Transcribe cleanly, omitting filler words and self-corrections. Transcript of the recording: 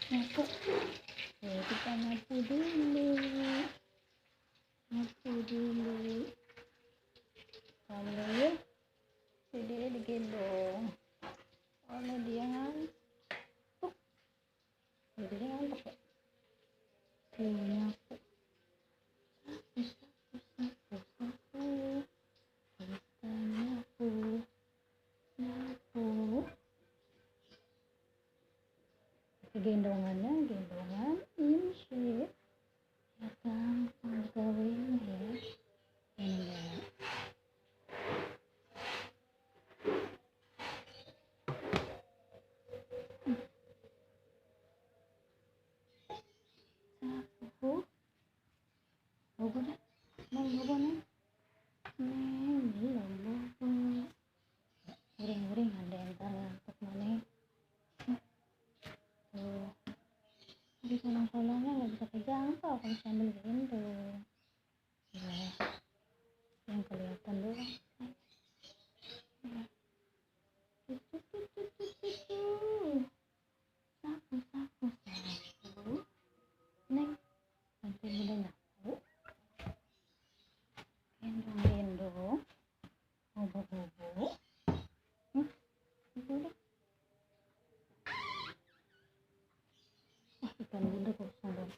masuk. Oke, kita nyapu dulu. Sambil dia digendong. Kalau dia ngantuk, jadi dia ngantuk ya. Oke, nyapu. Gendongan ini ya gampang gawin ya. Ini ya. Sapu. Bobo dah. Mau bobo nih. Belum bobo. Uring-uring ada yang ngantuk mana? Tuh. Di kolong-kolongnya nggak bisa kejangkau kalau sambil gendong. Ya, yang kelihatan doang. Sapu. Neng, nanti bunda nyapu. Gendong. Bobo. Bobo. Ikan bunda kok sadar.